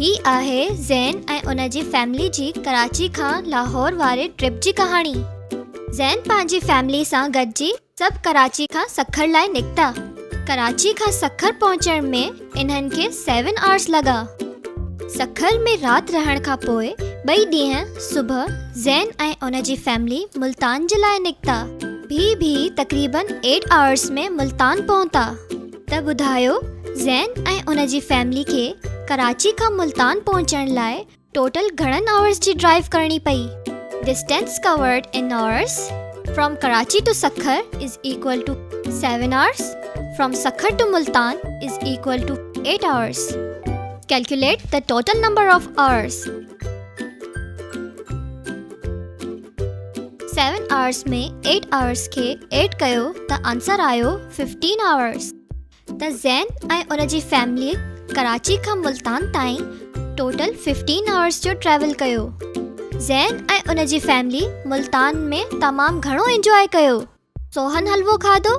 هي آهي زين ۽ ان جي فيملي جي ڪراچي کان لاهور واري ٽرپ جي ڪهاڻي. زين پنهنجي فيملي سان گڏجي سڀ ڪراچي کان سکر لاء نڪتا. ڪراچي کان سکر پهچڻ ۾ انهن کي سيون آورس لڳا. سکر ۾ رات رهڻ کان پوء ٻئي ڏينهن صبح زين ۽ ان جي فيملي ملتان جي لاء نڪتا. ڀي ڀي تقريبن ايٽ آورس ۾ ملتان پهتا. ته ٻڌايو زين ۽ ان جي فيملي کي ڪراچي کان ملتان پهچڻ لاء ٽوٽل گهڻن آورس جي ڊرائيو ڪرڻي پئي؟ Distance covered in hours from Karachi to Sukkur is equal to 7 hours from Sukkur to Multan is equal to 8 hours calculate the total number of hours. 7 hours ۾ 8 hours کي add ڪيو ته answer آيو 15 hours ته زين ۽ ان جي family Karachi کان ملتان تائين total 15 hours جو travel ڪيو. زين ۽ ان جي فيملي ملتان ۾ تمام گهڻو انجواء ڪيو. سوهن حلوو کاڌو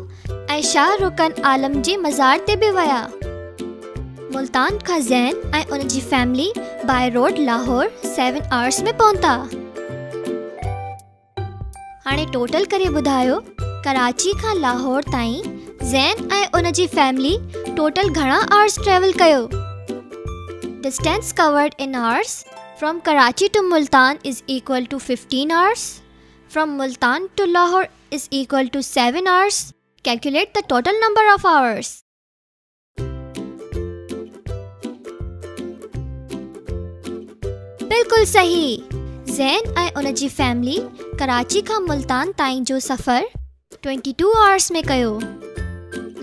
۽ شاهه رڪن عالم جي مزار تي به ويا. ملتان کان زين ۽ ان جي family by road Lahore 7 hours ۾ پهتا. هاڻي ٽوٽل ڪري ٻڌايو ڪراچي کان لاهور تائين زين ۽ ان جي فيملي ٽوٽل گهڻا آورس ٽريول ڪيو؟ Distance covered in hours from Karachi to Multan is equal to 15 hours. From Multan to Lahore is equal to 7 hours. Calculate the total number of hours. بلڪل صحيح زين ۽ ان جي فيملي ڪراچي کان ملتان تائين جو سفر 22 hours ۾ ڪيو.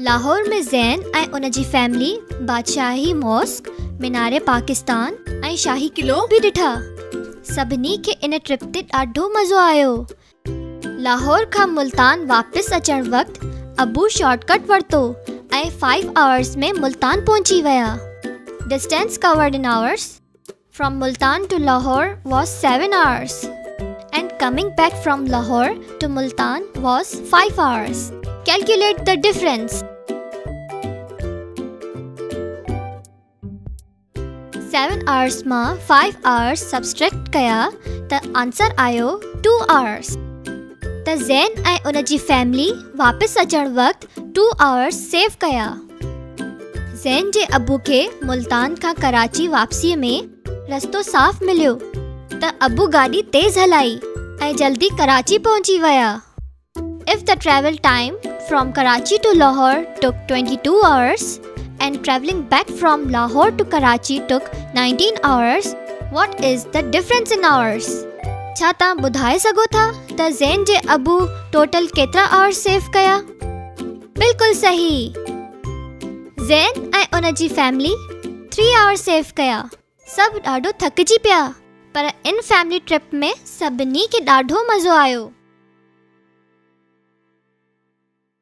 لاهور ۾ زين ۽ ان جي فيملي بادشاهي ماسڪ، مينار پاڪستان ۽ شاهي قلعو به ڏٺا. سڀني کي ان ٽرپ تي ڏاڍو مزو آيو. لاهور کان ملتان واپس اچڻ وقت ابو شارٽ ڪٽ ورتو ۽ فائيو آورس ۾ ملتان پهچي ويا. Distance covered in hours from Multan to Lahore was 7 hours and coming back from Lahore to Multan was 5 hours. Calculate the difference. 7 hours مان 5 آورس سبسٽريڪٽ ڪيا ته آنسر آيو 2 آورس ته زين ۽ ان جي فيملي واپس اچڻ وقت 2 آورس سيو ڪيا. زين جي ابو کي ملتان کان ڪراچي واپسيء ۾ رستو صاف مليو ته ابو گاڏي تيز هلائي ۽ جلدي ڪراچي پهچي ويا. If the travel time from Karachi to Lahore took 22 hours and travelling back from Lahore to Karachi took 19 hours, what is the difference in hours? ڇا توهان ٻڌائي سگهو ٿا ته زين جي ابو ٽوٽل ڪيترا آورس سيو ڪيا؟ بلڪل صحيح! زين ۽ ان جي فيملي 3 آورس سيو ڪيا. سڀ ڏاڍو ٿڪجي پيا پر ان فيملي ٽرپ ۾ سڀني کي ڏاڍو مزو آيو.